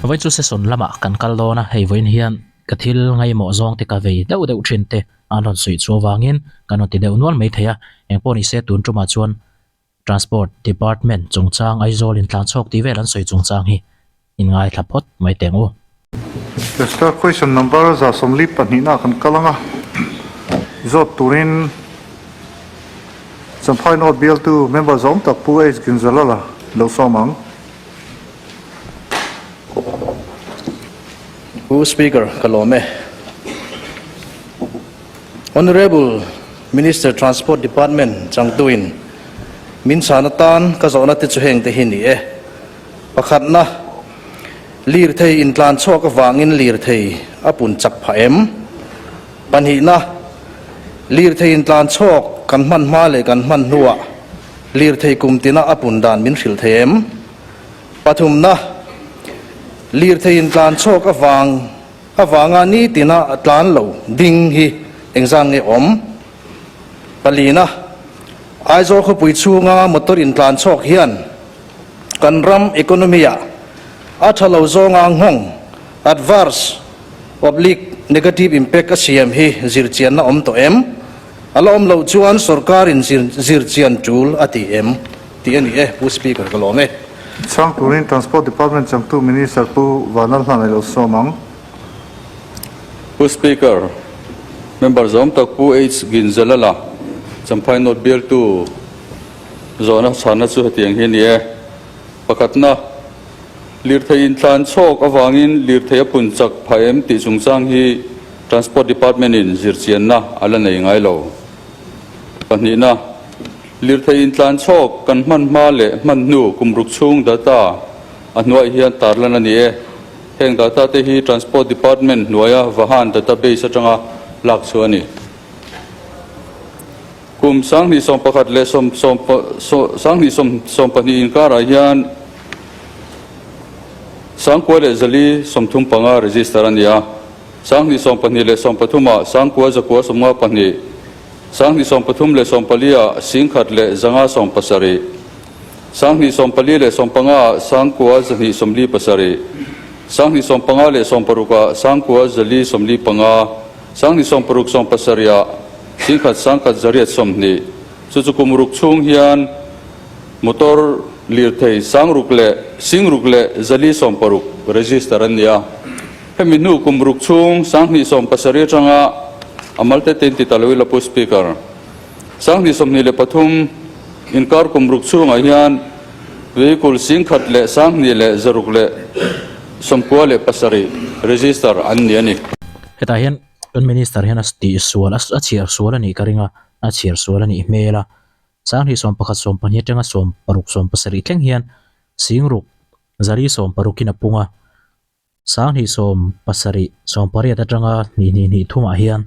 Vawiin chu session lamah kan kal dawn a, hei vawiin hian ka thil ngaimawh zawng te ka vei deuh deuh thin te an rawn suih chu avangin kan rawn ti deuh nual mai thei a, engpawh ni se tun tumah chuan Transport Department chungchang Aizawl in tlan chhawk tih vel an sawi chungchang hi in ngaithla phawt mai teh ang u. Testa question number 72 ah kan kal ang a, zawt turin Champhai North bialtu member zawm tak Pu H Ginzalala lo sawm ang. Pu Speaker, ka lawm e. Honourable Minister Transport Department changtuin min chhan atan ka zawhna te chu heng te hi ni e. Pakhatna, lirthei intlan chhuak avangin lirthei a pun chak phah em? Pahnihna, lirthei intlan chhuak kan hman hma leh kan hman hnuah lirthei kum tina a pun dan min hrilh thei em? Pathumna, lirthei intlan chhuak avang avanga nitina a tlan lo ding hi engzan nge awm? Palina, Aizawl khawpui chhunga motor intlan chhuak hian kan ram economy-ah a tha lo zawnga nghawng, adverse oblique negative impact, a siam hi zirchianna awm tawh em? A la awm loh chuan sorkarin zirchian tul a ti em? Tih a ni e, Pu Speaker, ka lawm e. Chhang turin Transport Department changtu Minister Pu Vanlalhlan a lo sawm ang. Pu Speaker, Member zawm tak Pu H Ginzalala, Champhai North bialtu zawhna chhanna chu hetiang hi a ni e. Pakhatna, lirthei intlan chhawk avangin lirthei a pun chak phah em tih chungchang hi Transport Department in zirchianna a la nei ngai lo. Pahnihna, lirthei intlan chhawk kan hman hma leh hman hnu kum ruk chhung data a hnuai hian tarlan a ni e. Heng data te hi Transport Department hnuaia Vahan database atanga lak chhuah a ni. Kum 2011 leh 2022 inkarah hian 9435 register a ni a. 2023 ah 9952, 2034 ah 1170, 2045 ah 9247, 2056 ah 9445, 2067 ah 1120. Chu chu kum ruk chhung hian motor lirthei 6,000 leh 6460 register an ni a. Hemi hnu kum ruk chhung 2070 atanga a malte te in ti ta lo ila Pu Speaker. 2023 inkar kum ruk chhungah hian vehicle 10,297 register an ni a ni. Hetah hian kan Minister hian a tih sual a chhiar sual a nih ka ring a, a chhiar sual a nih hmel a. 2021 20 atanga 60 70 thleng hian 6 460 in a pung a. 2070 80 atanga hnih hnih hnih thumah hian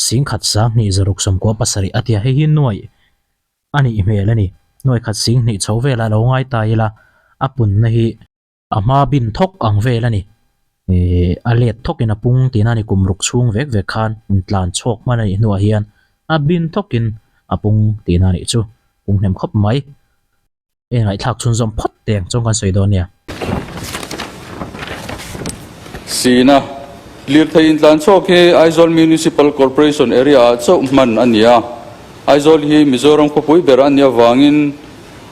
10 2697 a ti a, hei hi nuai a nih hmel a ni. Nuai khat 20 chho velah lo ngai ta ila a punna hi a hma bin thawk ang vel a ni. Ihh a let thawkin a pung tihna a ni kum ruk chhung vek vek khan intlan chhuak hman a nih hnuah hian a bin thawkin a pung tihna a nih chu pung hnem khawp mai. Hei ngaihthlak chhunzawm phawt teh ang chuan kan sawi dawn nia. Sina, Lirthei intlan chhuak hi Aizawl Municipal Corporation area ah chauh hman a ni a. Aizawl hi Mizoram khawpui ber a nih avangin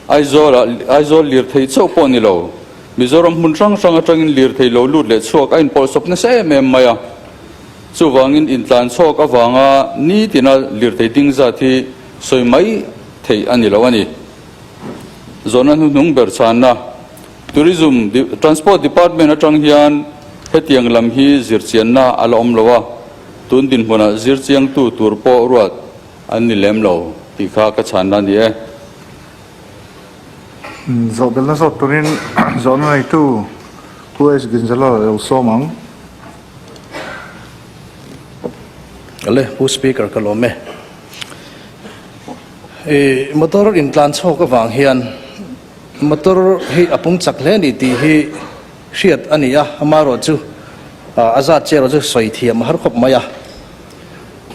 Aizawl ah Aizawl lirthei chauh pawh ni lo, Mizoram hmun hrang hrang atangin lirthei lo lut leh chhuak a inpawlhsawp nasa em em mai a. Chuvangin intlan chhuak avanga nitina lirthei ding zat hi sawi mai theih a ni lo a ni. Zawhna hnuhnung ber chhanna, Tourism Transport Department atang hian hetiang lam hi zirchianna a la awm lo a, tun dinhmunah zirchiangtu tur pawh ruat an ni lem lo tih kha ka chhanna a ni e. Zawhbelna zawt turin zawhna neitu Pu S. Ginzalal a lo sawm ang. Ale, Pu Speaker ka lawm e. I motor intlan chhawk avang hian motor hi a pung chak hle a ni tih hi hriat a ni a, amaherawhchu a zat che erawh chu sawi thiam a har khawp mai a.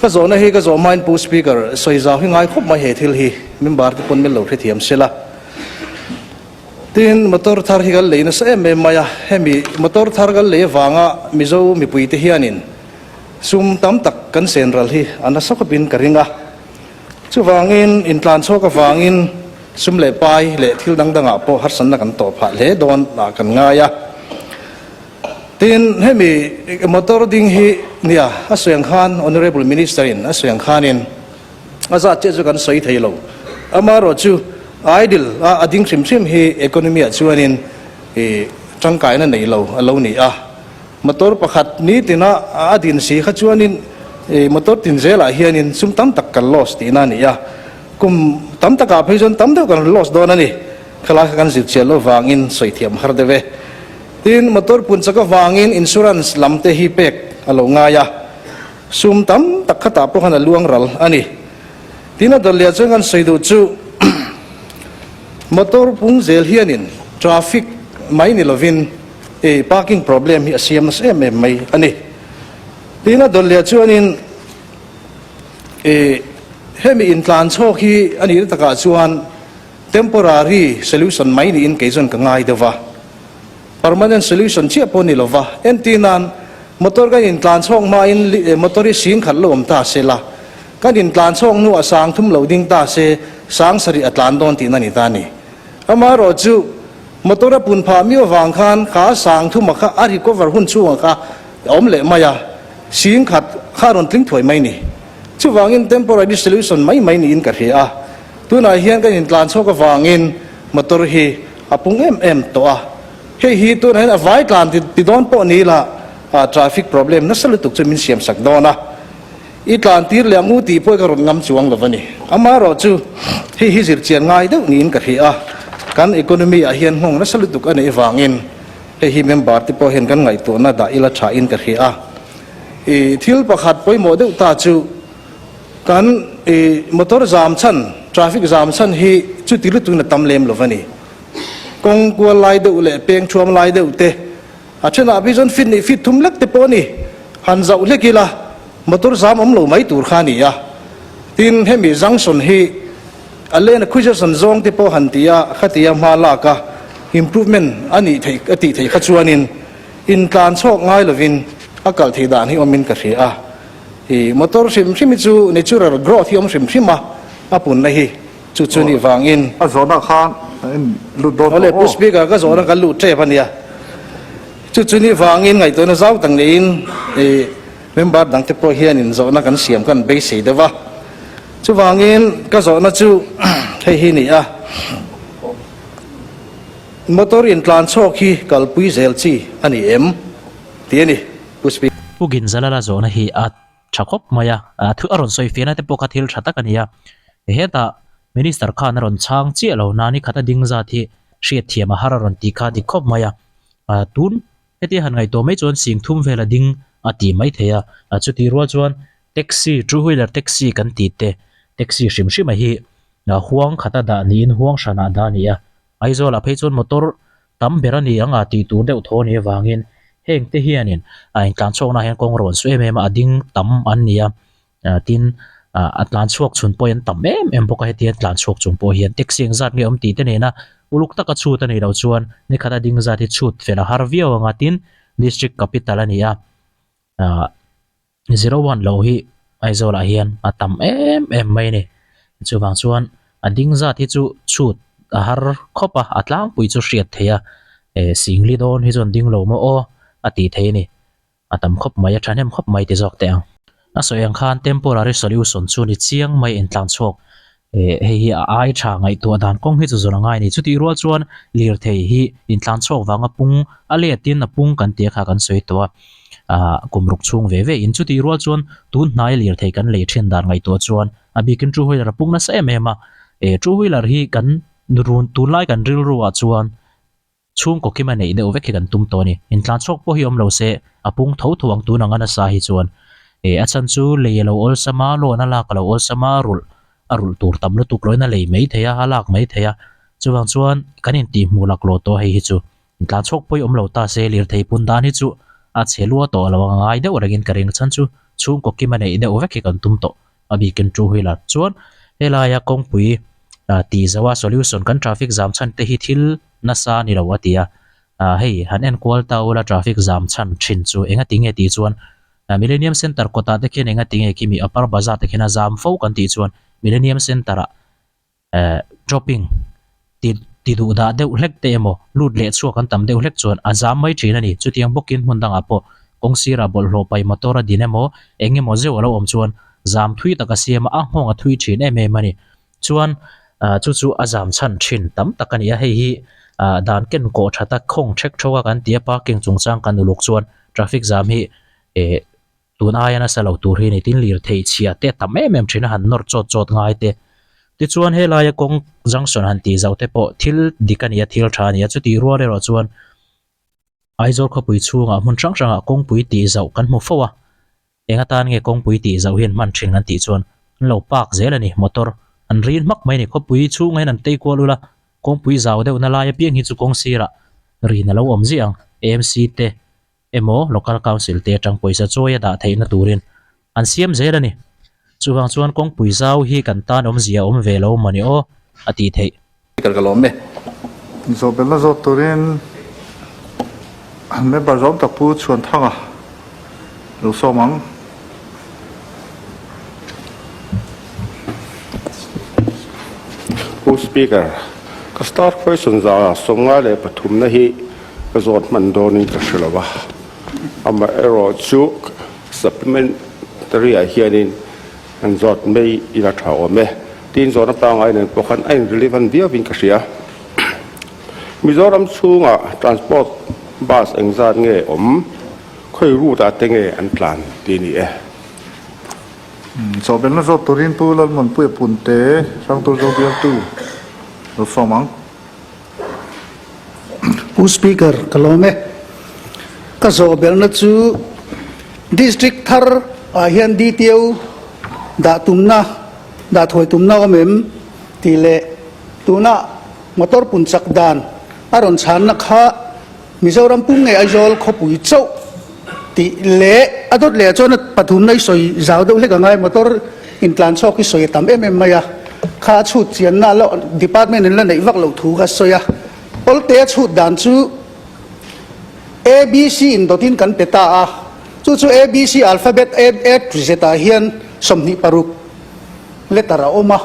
Ka zawhna hi ka zawh hmain Pu Speaker sawi zau hi ngai khawp mai he thil hi member te pawn min lo hrethiam sela. Tin, motor thar hi kan lei nasa em em mai a, hemi motor thar kan lei avanga Mizo mipuite hianin sum tam tak kan sen ral hi a nasa khawpin ka ring a. Chuvangin, intlan chhuak avangin sum leh pai leh thil dang dangah pawh harsatna kan tawh phah hle dawn ah kan ngai a. Tin, hemi motor ding hi nia a sawi ang khan Honourable Minister in a sawi ang khanin a zat chiah chu kan sawi thei lo. Amaherawhchu idle a a ding hrim hrim hi economy ah chuanin ih tangkaina nei lo a lo ni a. Motor pakhat nitina a din si kha chuanin ih motor tin zelah hianin sum tam tak kan loss tihna a ni a. Kum tam takah phei chuan tam deuh kan loss dawn a ni. Khalai kha kan zir chian loh vangin sawi thiam har deuh e. Tin, motor pun chak avangin insurance lam te hi pek a lo ngai a, sum tam tak khatah pawh khan a luang ral a ni. Tin, a dawlhliah chuan kan sawi duh chu motor pung zel hianin traffic mai ni lovin i parking problem hi a siam nasa em em mai a ni. Tin, a dawlhliah chuanin i hemi intlan chhawk hi a nihna takah chuan Temporary solution mai niin kei chuan ka ngai deuh va. Permanent solution chiah pawh ni lo va. Entir nan, motor kan intlan chhawk hmain motor hi sing khat lo awm ta se la, kan intlan chhawk hnuah sang thum lo ding ta se, sang sarih a tlan dawn tihna ni ta a ni. Amaherawhchu, motor a pun phah miau avang khan kha sang thuma kha a recover hun chhungah kha a awm leh mai a, sing khat kha a rawn tling thuai mai ni. Chuvangin temporary solution mai mai niin ka hria a. Tunah hian kan intlan chhuak avangin motor hi a pung em em tawh a, hei hi tunah hian a vai tlan ti dawn pawh ni ila traffic problem nasa lutuk chu min siam sak dawn a, i tlan tir leh ang u tih pawh hi ka rawn ngam chuang lo a ni. Amaherawhchu hei hi zirchian ngai deuh niin ka hria a, kan economy ah hian nghawng nasa lutuk a neih avangin hei hi member te pawh hian kan ngaihtuahna dah ila tha in ka hria a. I thil pakhat pawimawh deuh ta chu. Kan i motor zam chhan, traffic zam chhan hi chuti lutuin a tam lem lo va ni. Kawng kual lai deuh leh peng thuam lai deuh te, a thenah phei chuan fit nih fit thum lek te pawh a ni. Han zauh hlek ila motor zam awm lo mai tur kha a ni a. Tin, hemi junction hi a lane acquisition zawng te pawh han ti a, khatia hma lak a improvement a nih theih a tih theih kha chuanin intlan chhawk ngai lovin a kal theih dan hi awmin ka hria a. I motor hrim hrim hi chu natural growth hi awm hrim hrim a, a punna hi chu chu nih vangin. A zawhna khan en lut dawn tawh aw. Pu Speaker ka zawhna kan luh tep a nia. Chu chu nih vangin ngaihtuahna zau tak neiin i member dangte pawh hianin zawhna kan siam kan beisei deuh a. Chuvangin ka zawhna chu hei hi ni a, motor intlan chhawk hi kalpui zel chi a ni em tih a ni. Pu Speaker. Pu Ginzalala zawhna hi a tha khawp mai a, thu a rawn sawi fiahna te pawh kha thil tha tak a ni a. Hetah Minister khan a rawn chhang chiah lo na ni khat a ding zat hi hriat thiam a har a rawn tih kha a dik khawp mai a. Tun hetia han ngaihtuah mai chuan sing thum vel a ding a tih mai thei a, chutih rual chuan taxi, two wheeler taxi kan tih te, taxi hrim hrim a hi huang khat a dah niin huang hranah dah a ni a. Aizawlah phei chuan motor tam ber a ni ang a tih tur deuh thaw a nih avangin heng te hianin a intlan chhuakna ah hian kawng rawn su em em a, a ding tam an ni a, tin a tlan chhuak chhun pawh hi an tam em em bawk a, heti hian tlan chhuak chung pawh hian taxi eng zat nge awm tih te nena uluk taka chhut a nih loh chuan nikhat a ding zat hi chhut fel a har viau ang a, tin district capital a ni a. 01 lo hi Aizawl ah hian a tam em em mai a ni. Chuvang chuan a ding zat hi chu chhut a har khawp a, a tlangpui chu hriat theih a, eh singli dawn hi chuan ding lo maw aw a tih theih a ni. A tam khawp mai, a thahnem khawp mai ti zawk teh ang. A sawi ang khan temporary solution chu ni chiang mai intlan chhuak Eh, hei hi a ai tha ngaihtuah dan kawng hi chu zawn a ngai a ni. Chutih rual chuan lirthei hi intlan chhuak vanga pung a letin a pung kan tih a kha kan sawi tawh a, ah kum ruk chhung ve ve in. Chutih rual chuan tun hnaia lirthei kan lei thin dan ngaihtuah chuan a bikin two wheeler a pung nasa em em a. Eh, two wheeler hi kan run tunlai kan rilru ah chuan Chhungkaw kim a neih deuh vek hi kan tum tawh a ni. Intlan chhuak pawh hi awm lo se, a pung tho tho ang tun anga nasa hi chuan. Eh, a chhan chu lei a lo awlsam a, loan a lak a lo awlsam a, rulh a rulh tur tam lutuk loin a lei mai thei a, a lak mai thei a. Chuvang chuan kan intihhmuh laklawh tawh hei hi chu. Intlan chhuak pawh hi awm lo ta se, lirthei pun dan hi chu a chhe lua tawh lo ang a ngai deuh rengin ka ring. A chhan chu chhungkaw kim a neih deuh vek hi kan tum tawh a bikin two wheeler. Chuan helaia kawngpui tih zauha solution kan traffic zam chhan te hi thil. nasa a ni lo a ti a. Ah hei han enkual ta ula traffic zam chhan thin chu engati nge tih chuan Millennium Centre kawtah te khian engati nge khimi Upper Bazar te khian a zam fo kan tih chuan Millennium Centre ah eh dropping ti ti duh dah deuh hlek te emaw lut leh chhuak an tam deuh hlek chuan a zam mai thin a ni. Chutiang bawkin hmun dangah pawh kawng sirah bawlhhlawh pai motor a din emaw eng emaw zeuh a lo awm chuan zam thui tak a siam a, a nghawng a thui thin em em a ni. Chuan ah chu chu a zam chhan thin tam tak a ni a, hei hi ah dan ken kawh that a khawng thek thawk a kan ti a parking chungchang kan uluk chuan traffic jam hi eh tun aia nasa lo tur hi a ni tin lirthei chhia te a tam em em thin a han nawr chawt chawt ngai te. Tichuan helaia kawng junction han tih zauh te pawh thil dik a ni a thil tha a ni a chutih rual erawh chuan Aizawl khawpui chhungah hmun hrang hrangah kawngpui tih zauh kan hmu fo a. Eng atan nge kawngpui tih zauh hian hman thin an tih chuan an lo park zel a ni, motor an rin hmak mai a ni. Khawpui chhungah hian an tei kual ula, kawngpui zau deuhna lai apiang hi chu kawng sirah rin a lo awm ziah ang. AMC te emaw Local Council te atang pawisa chawi a dah theihna turin an siam zel a ni. Chuvang chuan kawngpui zau hi kan tan awmzia a awm ve lo mawni aw a tih theih. Speaker ka lawm e. Zawhbelna zawt turin member zawm tak Pu Chhuanthanga lo sawm ang. Pu Speaker, ka start question za 54 na hi ka zawt hman dawnin ka hre lo a, amaherawhchu supplementary ah hianin An zawt mai ila tha awm e. Tin zawhna pangngai nen pawh khan a in relevant viau in ka hria. Mizoram chhungah transport bus engzat nge awm, khawi route ah te nge an tlan tih a ni e. Chawhbelna zawt turin Pu Lalmuanpuia Punte, Hrangtur Zo bialtu lo sawm ang. Pu Speaker, ka lawm e. Ka zawhbelna chu District thar ah hian DTO dah tumna, dah thuai tumna awm em tih leh tuna motor pun chak dan a rawn chhanna kha Mizoram pum ngei Aizawl khawpui chauh tih leh a dawt leh ah chuan a pathumna i sawi zau deuh hlek angai motor intlan chhawk hi sawi a tam em em mai a, kha a chhut chianna a lo department in la neih vak loh thu kha a sawi a, awlte a chhut dan chu ABC in dawtin kan pe ta a, chu chu ABC alphabet A A to Z ah hian 26 letter a awm a,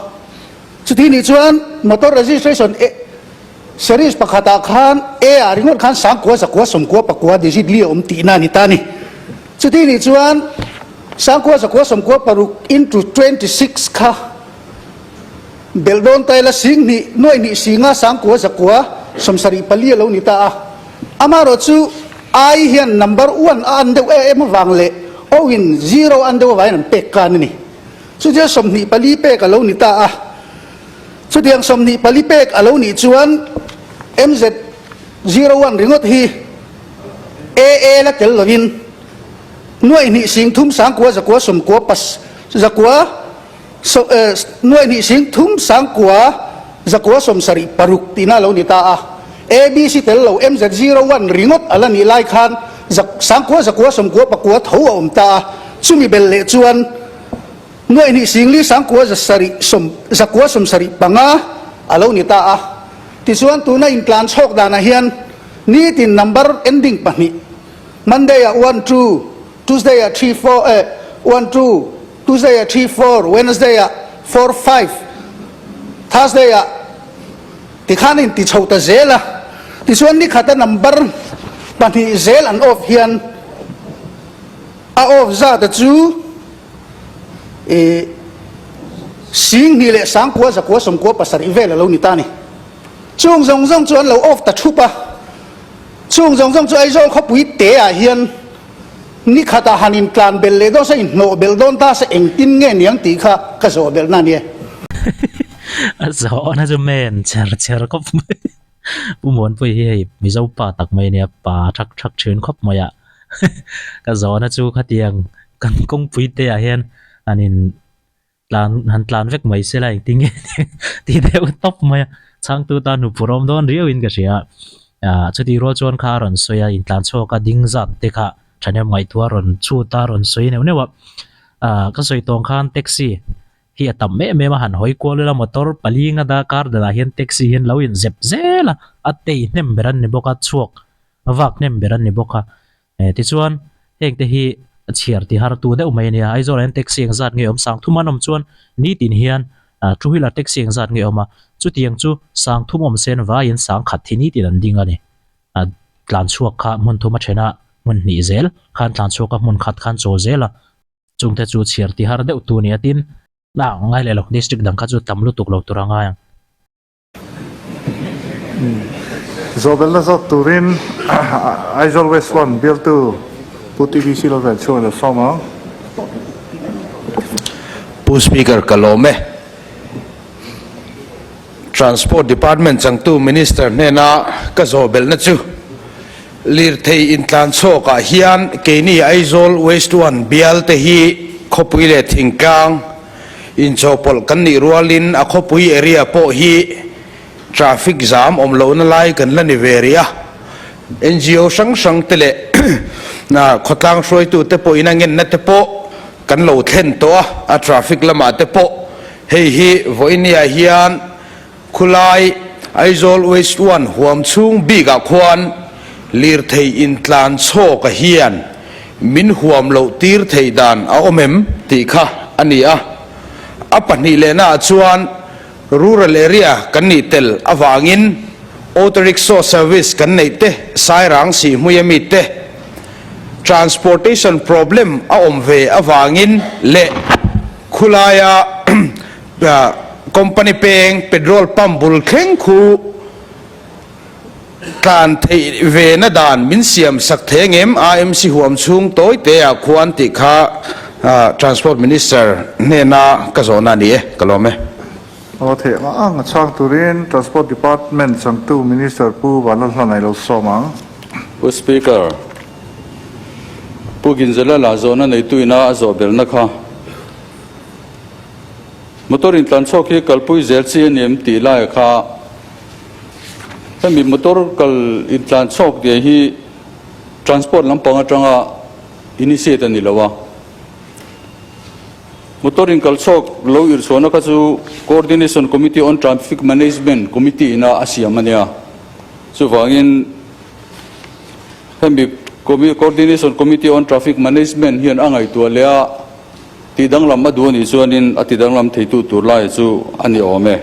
chuti nih chuan motor registration A Series pakhatah khan A ah ringawt khan 9,000 1 90 pakua digit li a awm tihna a ni ta a ni. Chuti nih chuan 9,000 1 90 paruk into 26 kha belh dawn ta ila 2,000 nuaih hnih 5 9,000 1 74 a lo ni ta a. Amaherawh chu I hian number one a an deuh em avang leh O in zero a an deuh avangin an pek kan a ni. Chutia 24 pek a lo ni ta a. Chutiang 24 pek a lo nih chuan MZ 01 ringawt hi AA la tel lovin nuaih hnih 3 9 1 9 pas zakua nuaih hnih 3 9 1 9 76 tihna a lo ni ta a. ABC tel lo MZ 01 ringawt a la nih lai khan 9 1 9 9 tho a awm ta a. Chumi bel leh chuan Nuaih hnih 4 9 zasarih sawm zakua 75 a lo ni ta a. Tichuan tuna intlan chhawk danah hian nitin number ending pahnih Monday ah one two, Tuesday ah three four eh one two, Tuesday ah three four, Wednesday ah four five, Thursday ah tikhan a inti chho ta zel a. Tichuan nikhata number pahnih zel an off hian a off zat a chu I 2,000 leh 9,000 100 97 vel a lo ni ta a ni. Chung zawng zawng chu an lo off ta thup a. Chung zawng zawng chu Aizawl khawpui te ah hian ni khatah han intlan belh leh dawn se, inhnawh belh dawn ta se engtin nge niang tih kha ka zawh belhna a ni e. A zawhna chu men cher cher khawp mai. Pu Muanpuii hi hei Mizo pa tak mai a nia, pa thak thak thin khawp mai a. Ka zawhna chu khatiang kan kawngpui te ah hian han in tlan han tlan vek mai se la engtin nge tih deuh tawp mai a chhangtu tan hnuphur awm dawn riau in ka hria ah chutih rual chuan kha a rawn sawi a intlan chhuak a ding zat te kha thahnem ngaihtuah a rawn chhut a rawn sawi neuh neuh a ah ka sawi tawng khan taxi. hi a tam em em a, han hawi kual ila motor pali nga da kar danah hian taxi hian lo in zep zel a, a tei hnem ber an ni bawk a, chhuak vak hnem ber an ni bawk a, eh tichuan heng te hi chhiar ti har tu deuh mai a nia, Aizawl ah hian taxi eng zat nge awm sangthum an awm chuan nitin hian ah two wheeler taxi eng zat nge awm a, chutiang chu sangthum awm sen vaiin sangkhat hi nitin an ding a ni. a tlan chhuak kha hmun thum a then a, hmun hnih zel khan tlan chhuak a, hmun khat khan chawl zel a, chungte chu chhiar ti har deuh tu a ni a tin, a ngai leh lo, district dang kha chu tam lutuk lo tur a ngai ang. Zawhbelna zawk turin Aizawl West One bialtu Pu TBC Lalvel chhung a lo sawm ang. Pu Speaker ka lawm e. Transport Department changtu Minister hnena ka zawhbelhna chu lirthei intlanchhawk ah hian keini Aizawl West One bial te hi khawpui leh thingtlang inchawhpawlh kan nih rualin a khawpui area pawh hi traffic jam awm lohna lai kan la ni ve rih a. NGO hrang hrang te leh khawtlang hruaitu te pawhin a ngenna te pawh kan lo thlen tawh a, a traffic lamah te pawh Hei hi vawinia hian khulai Aizawl West One huam chhung bikah khuan lirthei intlan chhawka hian min huam loh tir theih dan a awm em tih kha a ni a. A pahnih lehnaah chuan rural area kan nih tel avangin auto rickshaw service kan neih te Sairang Sihhmui ami te transportation problem a awm ve avangin leh Khulaia company peng petrol pump bul thleng khu tlan theih ve na dan min siam sak thei angem AMC huam chhung tawi te ah khuan tih kha Transport Minister hnena ka zawhna a ni e, ka lawm e. Aw theih ang ang a chhang turin Transport Department changtu Minister Pu Vanlalhlanai lo sawm ang. Pu Speaker, Pu Ginzalala zawhna neitu ina a zawh belhna kha motor intlanchhawk hi kalpui zel chi a ni em tih laia kha hemi motor kal intlanchhawk tih hi transport lampang atanga initiate a ni lo a, motor inkalchhawk lo irhchhuahna kha chu Coordination Committee on Traffic Management Committee ina a siam a nia, chuvangin Hemi Coordination Committee on Traffic Management hian a ngaihtuah leh a, tihdanglam a duh a nih chuanin a tidanglam theitu tur lai chu a ni awm e.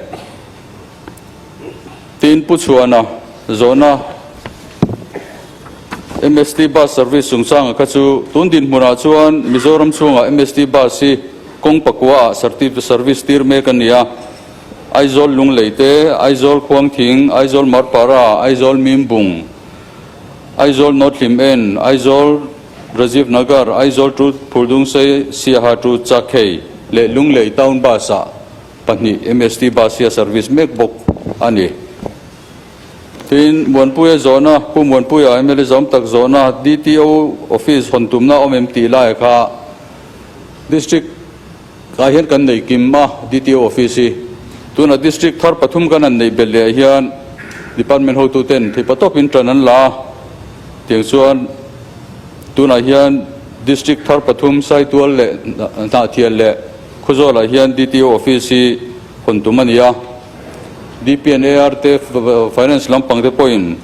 Tin, Pu Chhuana zawhna MST Bus Service chungchanga kha chu tun dinhmunah chuan Mizoram chhungah MST Bus hi kawng pakua ah service tir mek a ni a, Aizawl Lunglei te, Aizawl Khuangthing, Aizawl Marpara, Aizawl Mimbung, Aizawl North Hlim En, Aizawl Rajiv Nagar, Aizawl to Phurdungsei, Siaha to Chakhei leh Lunglei Town Bus ah pahnih MST Bus hi a service mek bawk a ni. Tin, Muanpuia zawhna, Pu Muanpuia mla zawm tak zawhna DTO Office hawn tumna awm em tih lai kha District ah hian kan nei kim a DTO Office hi. Tunah District thar pathum kan han neih belh leh ah hian Department hotuten theihpatawpin tan an la a, tiang chuan tunah hian District thar pathum Saitual leh Hnahthial leh Khawzawl ah hian DTO Office hi hawn tum a ni a, DP and AR te Finance lampang te pawhin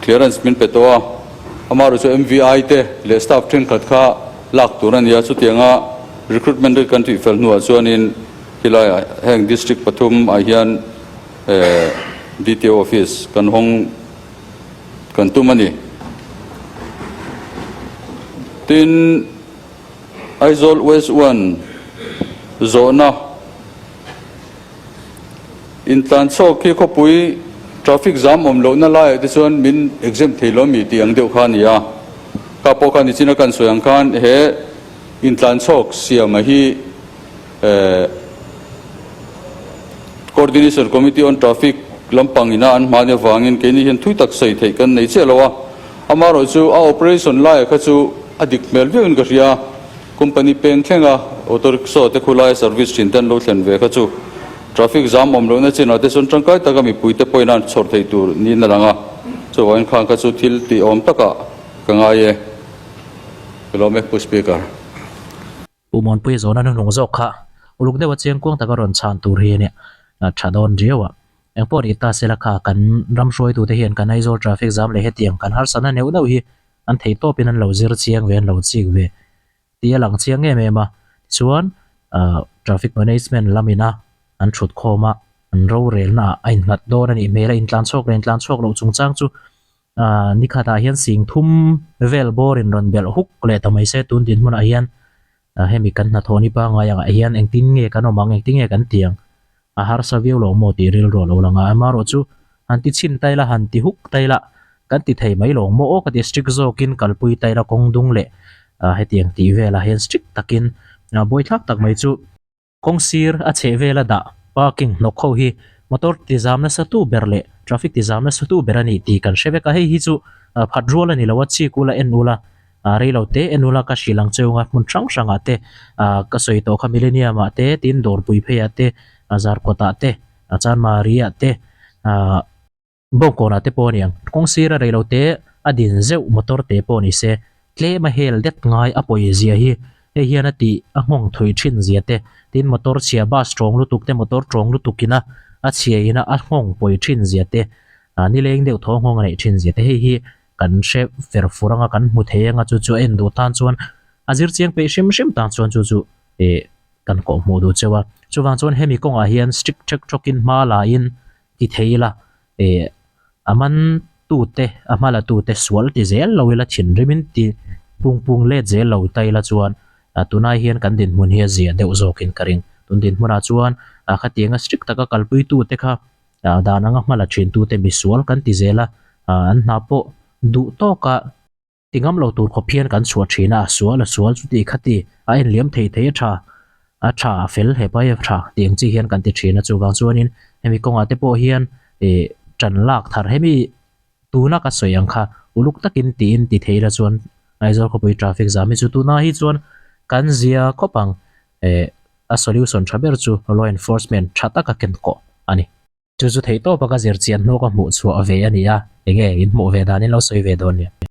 clearance min pe tawh a, amaherawhchu MVI te leh staff thenkhat kha lak tur a ni a, chutianga recruitment te kan tihfel hnuah chuanin helaiah heng District pathum ah hian DTO office kan hawng kan tum a ni. Tin, Aizawl West One zawhna intlanchhawk hi khawpui traffic jam awm lohna laiah te chuan min exempt thei lo mi tih ang deuh kha a ni a. Kha pawh khan nichina kan sawi ang khan he intlanchhawk siama hi Coordination Committee on Traffic lampang ina an hmani avangin keini hian thui tak sawi theih kan nei chiah lo a, amaherawhchu a operation laia kha chu a dik hmel viauin ka hria, company peng thlenga auto rickshaw te khulaia service thin te an lo thlen ve kha chu traffic jam awm lohna chinah te chuan tangkai taka mipui te pawhin an chhawr theih tur niin a lang a, chuvangin khang kha chu thil tih awm takah ka ngai e. Ka lawm e Pu Speaker. Pu Muanpuia zawhna hnuhnung zawk kha. Uluk deuha chiangkuang taka rawn chhan tur hi a nia tha dawn riau a. Eng pawh nih ta sela kha kan ram hruaitute hian kan Aizawl traffic zam leh hetiang kan harsatna neuh neuh hi an thei tawpin an lo zir chiang ve an lo chik ve tih a lang chiang em em a. Tichuan traffic management lamina an thut khawm a, an rorelna ah a innghat dawn a nih hmel a, intlan chhuak leh intlan chhuak loh chungchang chu ni khatah hian sing thum vel bawr in rawn belh huk leh ta mai se tun dinhmunah hian hemi kan hnathawh ni pangngai angah hian engtin nge kan awm ang engtin nge kan ti ang a harsa viau lo maw tih rilru a lo lang a amaherawh chu han ti chhin ta ila han ti huk ta ila kan ti thei mai lo maw aw ka ti strict zawkin kalpui ta ila kawng dung leh hetiang tih velah hian strict takin buaithlak tak mai chu. Kawng sir a chheh vela dah parking hnawk ho hi motor ti zam nasa tu ber leh traffic ti zam nasa tu ber a ni tih kan hre vek a, hei hi chu phat rual a ni lo a, chik ula en ula rei lo te en ula ka hrilh ang cheu anga hmun hrang hrangah te ka sawi tawh kha Millennium ah te tin Dawrpui pheiah te Zarkawt ah te Chanmari ah te Bawngkawnah te pawh a ni ang. Kawng sira rei lo te a din zeuh motor te pawh ni se, tlem a hel det ngai a pawi zia hi hei hian a tih a nghawng thui thin zia te, tin motor chhia bus tawng lutuk te motor tawng lutuk ina a chhia ina a nghawng pawi thin zia te, nileng deuh thaw nghawng a neih thin zia te hei hi kan hre fer fur anga kan hmu thei anga chu chu a en duh tan chuan a zir chiang peih hrim hrim tan chuan chu chu ih kan kawh hmuh duh cheu a. Chuvang chuan hemi kawngah hian strict ṭhek ṭhawkin hma la in ti thei ila eh a man tute a hma la tute sual ti zel lo ila thinrimin ti pung pung let zel lo ta ila chuan ah tunai hian kan dinhmun hi a zia deuh zawkin ka ring. Tun dinhmunah chuan ah khatianga strict taka kalpui tute kha ah dan anga hma la thin tute misual kan ti zel a ah an hna pawh duh tawka Ti ngam lo tur khawp hian kan chhuah thin a, a sual a sual chuti khati a en liam thei thei a tha, a tha a fel hepa hi a tha tih ang chi hian kan ti thin a, chuvang chuanin hemi kawngah te pawh hian ih tan lak thar hemi tuna ka sawi ang kha uluk takin tiin ti thei ila chuan Aizawl khawpui traffic zam hi chu tuna hi chuan kan zia khawp ang eh a solution tha ber chu law enforcement tha taka ken kawh a ni. Chu chu theihtawpa ka zir chian hnu ka hmuh chhuah ve a ni a, enge in hmuh ve dan in lo sawi ve dawn nia.